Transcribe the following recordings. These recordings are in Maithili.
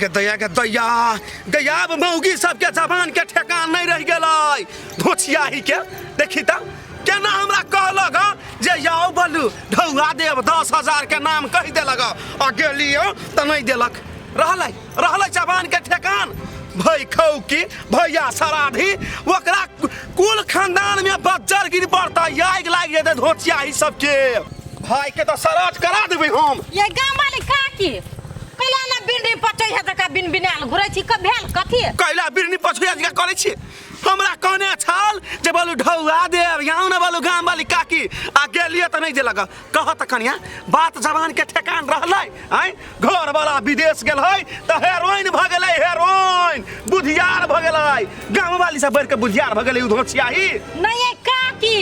गे दैया, गे दैया, गे आब मौगी सबके जबान के ठेकान नहीं रह गेलै। धोछियाही के देखी त केना हमरा कहलक हँ जे याओ बलू ढौआ देब, 10,000 के नाम कहि देलक आ गेलियो तऽ नहि देलक। रहलै रहलै जबान के ठेकान। भई खौकी भैया सराधी ओकरा कुल खानदान में बज्जर गिर पड़ता, आगि लागि जेतै धोचियाही सबके। भाई के तऽ सराध करा देबै हम। ये गाम वाली काकी कैला ना बिनरी पचै है जका बिन बिनाल घुरै छी, क भेल कथी? कैला बिरनी पछुआ जका करै छी? हमरा कहने छल जे बोलू ढौआ देब, यहाँ ने बोलू गाम वाली काकी, आ गेलिए तऽ नहि देलक। कह तऽ कनिया, बात जबान के ठेकान रहलै? आँय, घर वाला विदेश गेल है तऽ हेरोइन भऽ गेलै, हेरोइन बुधियार भऽ गेलै। गाम वाली सब बढ़ि के बुधियार भऽ गेलै उ धोचियाही। नहीं ये काकी,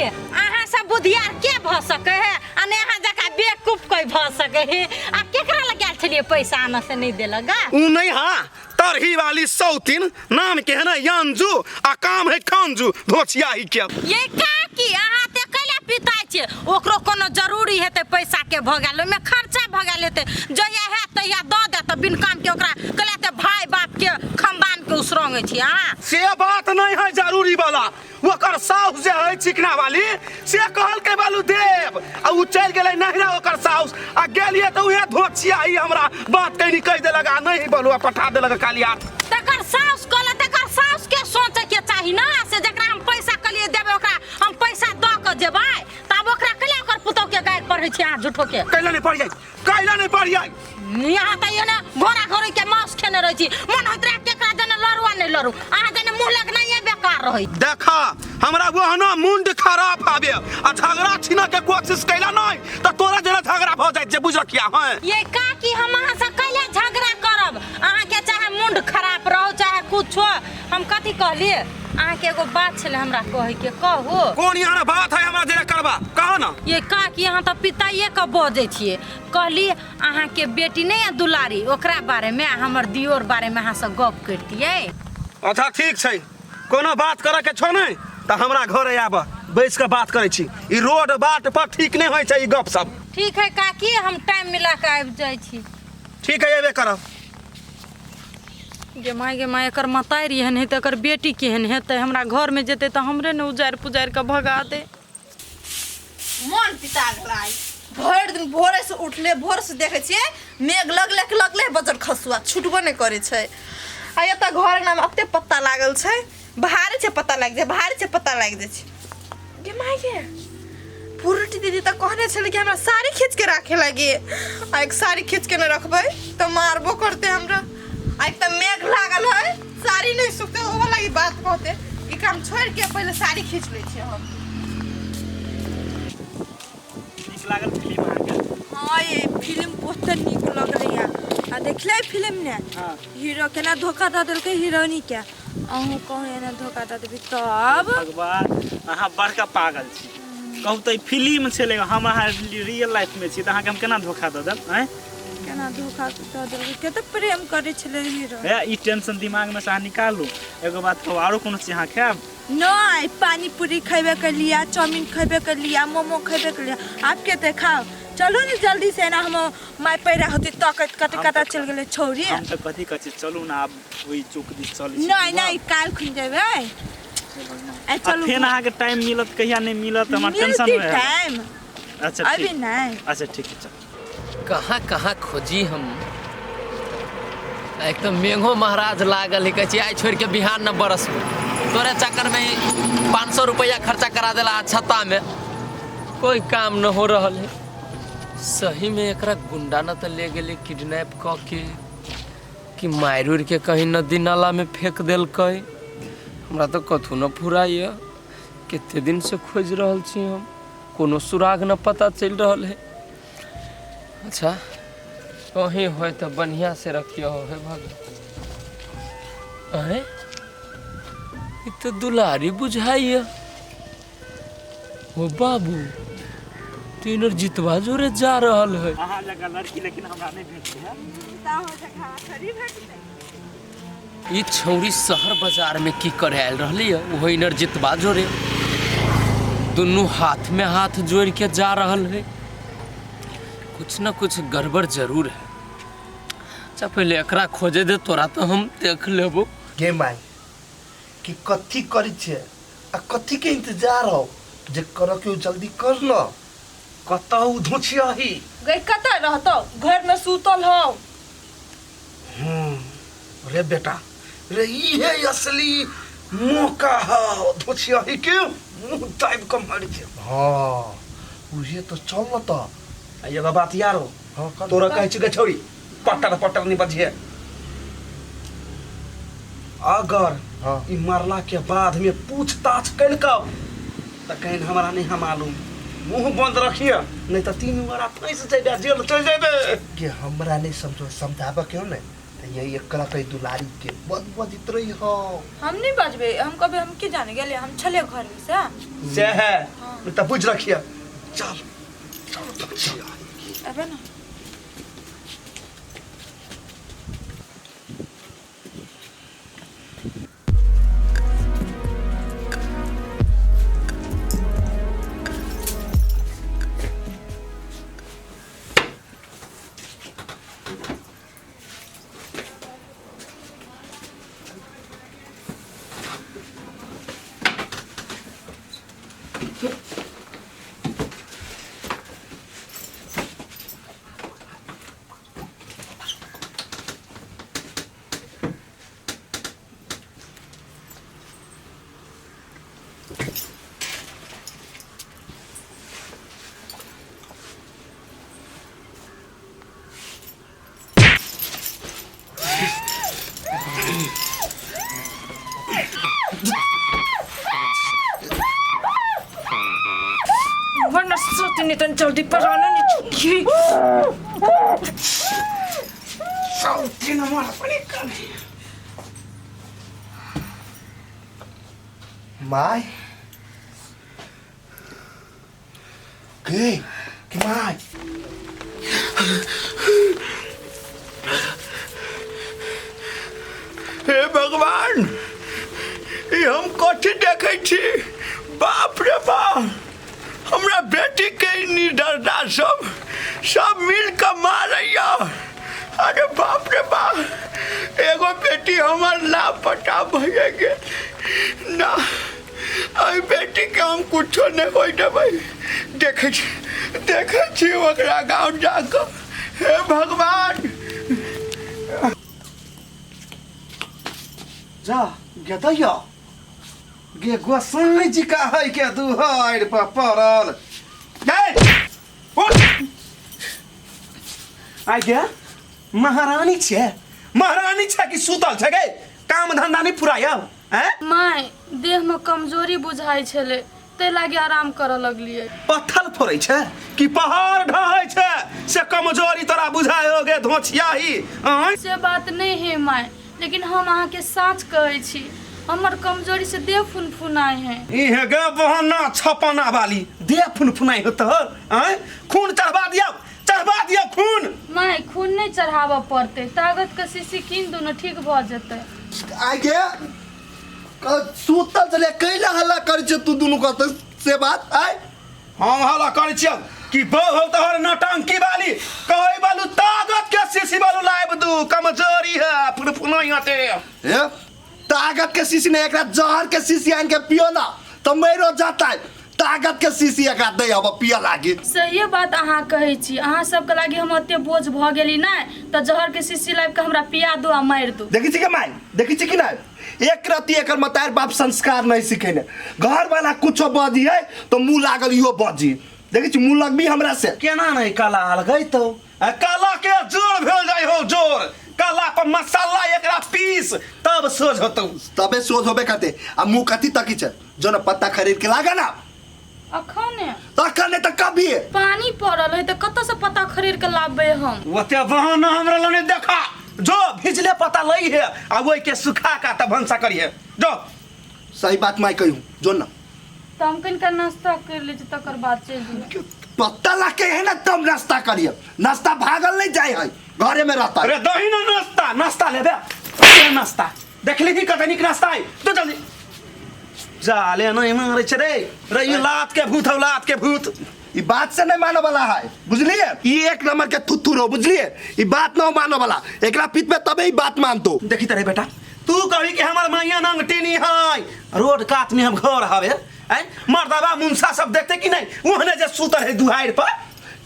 अहाँ सब बुधियार के भऽ सकै है आ ने अहाँ जका बेवकूफ कोई भऽ सकै है। आ केकरा लग गेल छलियै पैसा आनऽ से नहीं देलक गा? उ नहीं, हाँ, तरही वाली सौतीन, नाम के है ना यांजू आ काम है खांजू धोचियाही के। ये काकी, अहाँ ते कैला पिताइ छियै? ओकरो कोनो जरूरी हेतै पैसा के भऽ गेल, ओहिमे खर्चा भऽ गेल हेतै, जहिया हैत तहिया दऽ देत। बिन काम के ओकरा कैला ते भाय बाप के खानदान के उसरंगै छी अहाँ? से बात नहीं है जरूरी वाला, ओकर साउस जे है चिकना वाली से कहलकै बालू देव, आ उ चलि गेलै नहिरा ओकर साउस, आ गेलियै तऽ उहे धोचिया ही हमरा बात कहीं कहि देलक आ नहीं बलुआ पठा देलक काली हाथ। तकर साउस कहलक, तकर साउस के सोचे के चाही ना से जकरा हम पैसा कहलियै देबै ओकरा हम पैसा दऽ के जेबै, तब ओकरा कैला ओकर पुतोह के गारि पढ़ै छी अहाँ झूठो के? कैला नहीं पढ़ियै, कैला नहीं पढ़ियै? यहाँ तऽ एने घोड़ा घोड़ी के मांस खेने रहै छी, मन होइत रहै केकरा जने लड़ू आ नहि लड़ू, अहाँ जने मुँह लग नहीं बेकार रहै। देखा, हमरा ओहनो मुंड खराब आबे आ झगड़ा छीन के कोशिश कैला नहीं तऽ तोरा जेना झगड़ा भऽ जाइत जे बुझ रखिया। हैं ये काकी, हम अहाँ से कैला झगड़ा करब? अहाँ के चाहे मुंड खराब रहो चाहे कुछो, हम कथी कहलिए? अहाँ के एगो बात छलै हमरा कहै के, कहू? कोन यहाँ बात है हमरा जेना करबा, कह ना। ये काकी, अहाँ तऽ पिताइए के बजै छियै। कहली अहाँ के बेटी नहीं है दुलारी, ओकरा बारे में आ हमर दियोर बारे में अहाँ से गप करतियै। अच्छा ठीक छै, कोनो बात करे के छौ नहीं तऽ हमरा घरे आब, बैस के बात करै छी। ई रोड बाट पर ठीक नहीं होइ छै ई गप सब। ठीक है काकी, हम टाइम मिला के आबि जाइ छी। ठीक है, एबे करब। गे माय, गे माय, एकर मतारि एहन हेतै, एकर बेटी केहन हेतै? हमरा घरमे जेतै तऽ हमरे ने उजाड़ि पुजाड़ि कऽ भगा दे। मन पिता गेलै भरि दिन, भोरे से उठले भोर से देखै छियै मेघ लगले के लगले बजर खसुआ छुटबो नहि करै छै। आ एतऽ घर अंगनामे एते पत्ता लागल छै, भारी छै पत्ता लागि जाइ, भारी छै पत्ता लागि जाइ छै। गे माय गे, पुरुटी दीदी तऽ कहने छलै कि हमरा साड़ी खींच के राखे लागी, आ एक साड़ी खींच के नहि रखबै तऽ मारबो करतै हमरा। आ एक तऽ मेघ लागल है, साड़ी नहि सुखतै, ओहो लागी बात कहतै। ई काम छोड़ि के पहिले साड़ी खींच लै छियै हम। नीक लागल फिल्म अहाँके? हाँ, ये फिल्म बहुत नीक लगलैया। आ देखले फिल्म ने? हाँ। हीरो केना धोखा दऽ देलकै हीरोइनी के, अहूँ कहूँ एना धोखा दऽ देबै तब? भगवान, अहाँ बड़का पागल छी। कहू तऽ ई फिल्म छलै, हम अहाँ रियल लाइफ में छी, तऽ अहाँके हम केना धोखा दऽ देब? आँय, केना धोखा दऽ देलकै? कते प्रेम करै छलै हीरो। हे, ई टेंशन दिमाग में से अहाँ निकालू। एगो बात कहू, आरो कोनो चीज अहाँ खायब? नहि, पानी पूरी खयबे केलियै, चाउमीन खयबे केलियै, मोमो खयबे केलियै, आब कते खाउ? चलू ने जल्दी से, एना हम माय पैरा होती तकैत कते हम कतऽ तऽ चलि गेलै छौरी। हम तऽ कथी कहै छी, चलू ने आब ओहि चौक दिस चलै छी। नहि नहि, काल्हि खुन जेबै। आ आ चलू। फेन अहाँके टाइम मिलत कहिया नहि मिलत, हमरा टेंशन मिलती रहै। टाइम। अच्छा। अभी ठीक। नहि। अच्छा ठीक है, चल। कहाँ कहाँ खोजी हम? एक तऽ मेघो महाराज लागल है, कहै छी आइ छोड़ि के बिहान न बरसबो। तोरे चक्कर में ही 500 रुपया खर्चा करा देला आ छत्ता में कोई काम न हो रहल है। सही में एकरा गुंडा न तऽ ले गेलै किडनैप कऽ के, कि मारि उरि के कहीं नदी नाला में फेंक देलकै? हमरा तऽ कथू न फुराइए। कते दिन से खोजि रहल छी हम, कोनो सुराग न पता चलि रहल है। अच्छा, कहीं होय तऽ बढ़िया से रखियो। हे भगवान, अरे ई तऽ दुलारी बुझाइए। ओ बाबू, तीनर जितवा जोरे जा रहल है। अहाँ जकाँ लड़की लेकिन हमरा नहि भेटलै है। ई छौरी शहर बाजार में की करे आयल रहली है? ओहो इनर जितवा जोरे दुनू हाथ में हाथ जोड़ के जा रहल है। कुछ न कुछ गड़बड़ जरूर है। अच्छा पहिले एकरा खोजे दे तोरा तो हम देख लेबो। गे माय कि कथी करै छियै आ कथी के इंतजार हो जे कर के जल्दी कर न। कतौ धोछियाही गई कतऽ रहतौ, घर में सुतल हौ। रे बेटा रे ई है असली मौका है धोछियाही के मुंह दाबि के मारि के। हाँ उहे तो चल न त। आ एगो बात यारो, हाँ, कर। तोरा कहै छी गे छौरी पटर पटर नहीं बजिहे। अगर हाँ। ई मरला के बाद में पूछताछ कलकौ त कहीं हमरा नहीं हम मालूम, मुंह बंद रखिए नहीं तो तीन गोरा फंस जेबे, जेल चल जेबे। के हमरा नहीं समझो समझाबऽ के हो ने त यही एकरा कही दुलारी के बद बजित रही हो। हम नहीं बजबे, हम कभी हम के जाने गेले, हम छले घर में से से है नहीं तो बुझ रखिए। चल चल धोछिया अबे ना। वरना सोचने तन जल्दी पर आना नहीं चुकी। साउथी नंबर अपने कर। My के के my हे भगवान, ई हम कथी देखै छी? बाप रे बाप, हमरा बेटी के ई निडरदा सब सब मिल के मारैया। अरे बाप रे बाप, एगो बेटी हमर लापता भइए गेल ना, एहि बेटी के हम कुछो नहि होइ देबै। देखै छी देखै छी ओकरा गाँव जाकऽ। हे भगवान, जा गेदैया गे गोसाई जी का है के दुहर पर पड़ल। गे उठ आइ गे, महारानी छे, महारानी छे कि सुतल छे गे? काम धंधा नहीं फुरायल हैं? My देह में कमजोरी बुझाइ छले ते लागे आराम करऽ लगलिए। पत्थर फोड़ै छे कि पहाड़ ढहै छे से कमजोरी तोरा बुझाय हो गे धोछियाही? आँय से बात नहीं है my, लेकिन हम अहाँ के साँच कहै छी, हमर कमजोरी से देह फुनफुनाय है। इहे गे बहना छपना वाली देह फुनफुनाइ होत। आँय खून चढ़वा दियौ, चढ़वा दियौ खून। My खून नहीं चढ़ाबऽ पड़तै, ताकत के शीशी कीन दू ने ठीक भऽ जेतै। आगे सुतल छलै कैला हल्ला करै छै तू दुनू कत से बात? आय हम हल्ला करै छियौ कि बहु हौ तोहर नौटंकी वाली, कहै बालू ताकत के शीशी बालू लाइब दू, कमजोरी है फुनफुनाइ हते। ए ताकत के शीशी नहीं, एकरा जहर के शीशी आन के पियो ना तो मरो जाता है। ताकत के शीशी एकरा दे अब पिया लागी। सही बात अहाँ कहै छी, अहाँ सबके लागी हम ओते बोझ भऽ गेली नहि तऽ जहर के शीशी लाबि के हमरा पिया दू आ मारि दू। देखै छी के माय, देखै छी कि नहि? एक रत्ती एकर मतार बाप संस्कार नहीं सिखेने, घर वाला कुछो बजी है तो मुँह लागल इहो बजी। देखै छी मुँह लगबी हमरा से केना नहीं काला आल गई तो काला के जोर भेल जाय हो जोर, काला पर मसाला एकरा पीस तब सोझ होतौ, तबे सोझ होबे करते। आ मुँह कथी तकी छै? जो न पत्ता खरीद के लागा ना अखने तखने त कभी पानी पड़ल है त कतऽ से पत्ता खरीद के लाबे हम? ओते बहाना हमरा लने देखा, जो भिजले पत्ता लई है आ ओइ के सुखा का त भनसा करिहे जो। सही बात माय कहूं जो न त हम कनिका नाश्ता कर ले छी तकर बाद चलि जेबै। पत्ता ला के है ना तब नाश्ता करिए, नाश्ता भागल नहीं जाए है, घरे में रहता है। अरे दही ना नाश्ता, नाश्ता लेबे के नाश्ता देखली कि कते नीक नाश्ता है तो जल्दी जा ले नहीं मारे छे रे रे ई लात के भूत हौ, लात के भूत। ई बात से नहीं माने वाला है, बुझलिए? ई एक नंबर के थुथुर हो, बुझलिए? ई बात न माने वाला, एकरा पीठ में तबे ई बात मानतो। देखी तरे बेटा, तू कही कि हमर माइया नंगटिनी है, रोड कात में हम घर हवे, आय मर्दबा मुंसा सब देखते कि नहीं ओहने जे सुतल है दुहार पर।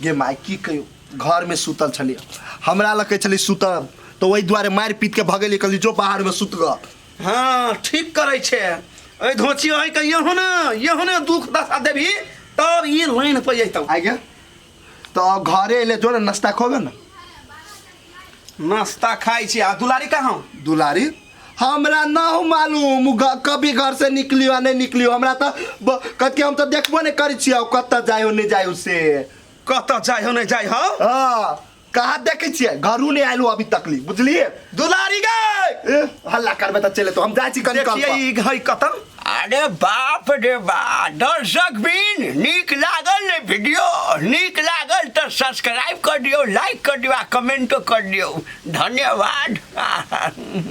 गे माय की कहियो, घर में सुतल छलिए, हमरा लग कहै छली सुतल, तो वही दुआरे मारि पीट के भगेलिए, कहली जो बाहर में सुत ग। हाँ ठीक करै छे, एहि धोची है के यहो ने यहो ने दुख दशा देबही तब ई लाइन पर जैतौ। आ गया तो घरे एले जो ना नाश्ता खोगे ना। नाश्ता खाइ छी। आ दुलारी कहाँ? दुलारी हमरा न हो मालूम, कभी घर से निकलियो आ नहीं निकलियो, हमरा तो कत के हम तो देखबो नहीं करै छियै, कतऽ जाइ हो नहीं जाइ हो से। कतऽ जाइ हो नहीं जाइ हो? हाँ कहाँ देखै छियै, घरू नहीं आयलू अभी तकली, बुझलिए? दुलारी गे ए, हल्ला करबे तऽ चले तो हम जाइ छी कनी कल देखिए पर। ई घई कतम। अरे बाप रे बा, दर्शक बिन नीक लागल ने वीडियो? नीक लागल तऽ सब्सक्राइब कर दियौ, लाइक कर दियौ आ कमेंटो कर दियौ। धन्यवाद।